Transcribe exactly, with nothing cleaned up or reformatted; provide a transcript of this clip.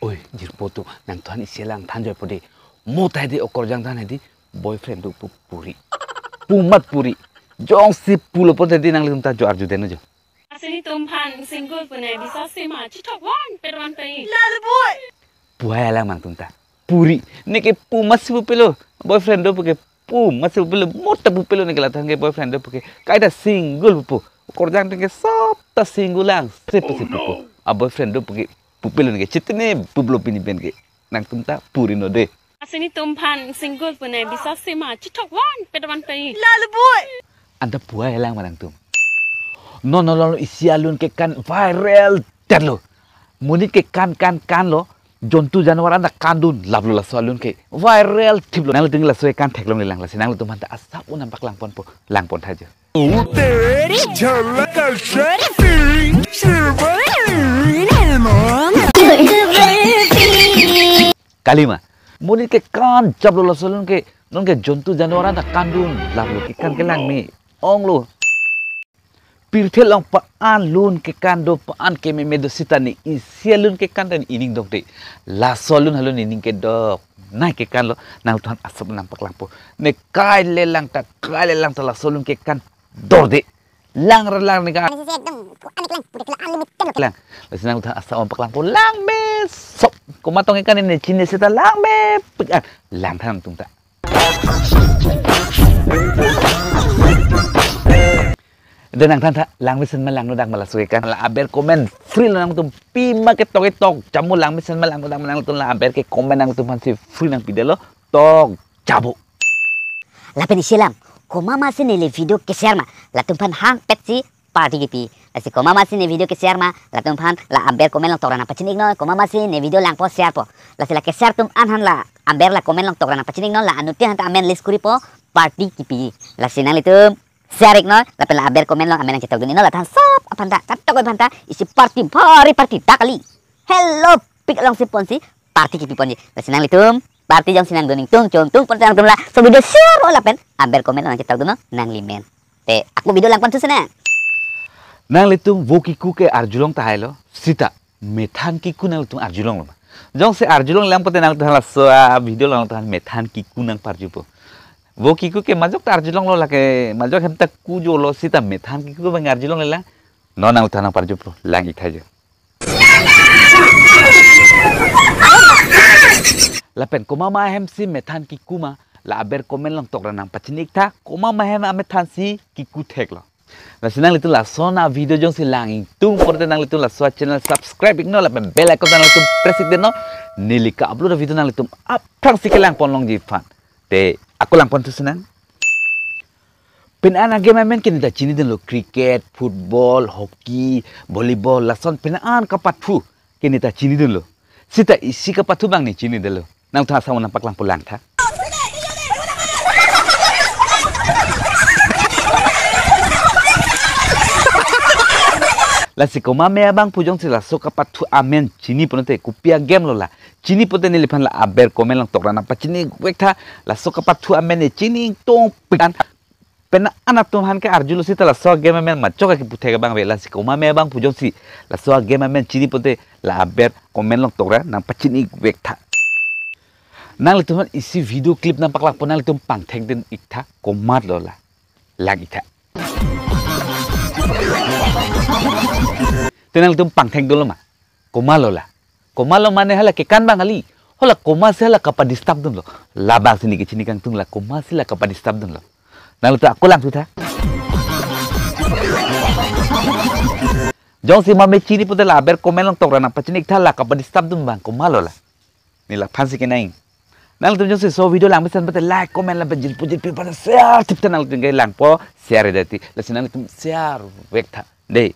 Oi, jirpo tu, nangthan isi alang than joipo de. Mo tai de okorjang than hai de, boyfriend do pu puri. Pu mat puri. Jongsi pulo pon tai de nanglitum ta jo arju den jo. Lasi nelitum aphan single pu ne bisa sima chithok van pet van pai. Lal boy. Pu hai alang nangtum ta. Puri. Neke pu mat si pupelo. Boyfriend do pu ke pu mat si pupelo. Mo ta pupelo neke la than ke boyfriend do pu ke. Kaita single pupo. Okorjang teng ke sop ta single lang. Sepo si pupo. A boyfriend do pu ke pupelo neke. Chitene pupelo pini pen ke. Nangtum ta puri non de. Lasi nelitum aphan single pu ne bisa sima chithok van pet van pai. Lal boy. Anta pu hai alang nangtum. Non non lo isi alun kekan viral detlo. Monit kekan kan kan lo. Jontu janwar anta kandun laplo laso alun ke. Viral thiplo. Nanglitum laso kekan theklong le lang lasi nanglitum aphan ta asap un nangpaklang ponpo. Lang pon tha jo. Kalima. Monit kekan japlo laso alun ke, non ke jontu janwar anta kandun laplo kekan kelang me onglo. Pirthe along pa-an lun kekan do pa-an kememe do sita ne isi alun kekan ta ne ining dok de. Laso alun alun ining kedok. Nai kekan lo nangtum aphan asap nangpaklangpo. Ne kai le lang ta kai le lang ta laso alun kekan dor de. Lang ra lang ne ka. Lang. Lasi nangtum aphan asap nangpaklangpo lang me sop. Komat tong kekan ne chini sita lang me pik an. Lang tha nangtum ta. Dan nangthan tha lang mesen ma lang nodak ma laso kekan. La aber comment free lo nangtum pima ketok ketok. Jamu lang mesen ma lang nodak ma nangtum la aber ke comment nangtum aphansi free nangpi detlo. Tok jabu. Lapen isi alam, komat ma si neli video ke-share ma, latum aphan hangpet si party kipi. Lasi komat ma si ne video ke-share ma, latum aphan la aber comment along tok ra nangpachini iknon, komat ma si ne video langpo share po. Lasi la ke-share atum an aphan la aber la comment along tok ra nangpachini iknon, la anuttin aphan ta amen list koripo, party kipi. Lasi nanglitum share iknon, lapen la aber comment along amen nangchetok dun iknon, la than sop aphan ta, katok aphan ta, isi party, bhari party, ta kali. Hello, pik along si ponsi, party kipi ponji. Lasi nanglitum, party jongsi nangdun ingtung, chongtung, pon nangtum laso video share o lapen, aber comment along nangchetok dun non, nangli men. Te, ako video lang pon thu sene. Nanglitum vo kiku ke arjulong tahai lo, sita, methan kiku nanglitum arjulong lo ma. Jongsi arjulong lang pote nangtum laso a video lang than methan kiku nangparjupo. Vo kiku ke majok ta arjulong lo lake, majok hem ta ku jo lo sita methan kiku bang arjulong le lang. Non nangtum nangparjupo, lang ik tha jo. Lapen komat ma hem si methan kiku ma, la aber comment along tok ra nangpachini ik tha, komat ma hem amethan si kiku thek lo. Lasi nanglitum laso na video jongsi lang ingtung pote nanglitum laso channel subscribe iknon lapen bell icon nanglitum press ik detnon. Neli ka-upload video nanglitum aphrangsi kelang pon longji aphan. Te ako lang pon thu sene. Pini an a-game amen ke ne ta chini dunlo, cricket, football, hockey, volleyball, lason pini an kapathu ke ne ta chini dunlo. Sita isi kapathu bang ne chini detlo. Nangtum asap un nangpaklangpo lang tha. Lasi komat me abang pu jongsi laso kapathu amen chini ponote kopi a-game lo la. Chini pote neliphan la aber comment along tok ra nangpachini vek tha, laso kapathu amen ne chini ingtung pik an. Pini an atum aphan ke arjulo sita laso game amen majok ke puthek abang ve lasi komat me abang pu jongsi laso game amen chini pote la aber comment along tok ra nangpachini vek tha. Nanglitum aphan isi video clip nangpaklangpo, nanglitum pangthek dun ik tha komat lo la. Lang ik tha. Te nanglitum pangthek dunlo ma. Komat lo la. Komat lo mane hala kekan bang kali. Hala komat si hala kapa-disturb dunlo. Labang si ne kechini kangtung la komat si la kapa-disturb dunlo. Nanglitum ako lang thu tha. Jongsi mame chini pote la aber comment along tok ra nangpachini ik tha la kapa-disturb dun bang komat lo la. Ne laphan si kenang. Nanglitum jongsi laso video lang mesen pote like, comment lapen jirpo jirpi aphan share thip tha, nanglitum ke langpo share dati. Lasi nanglitum share vek tha. Dei.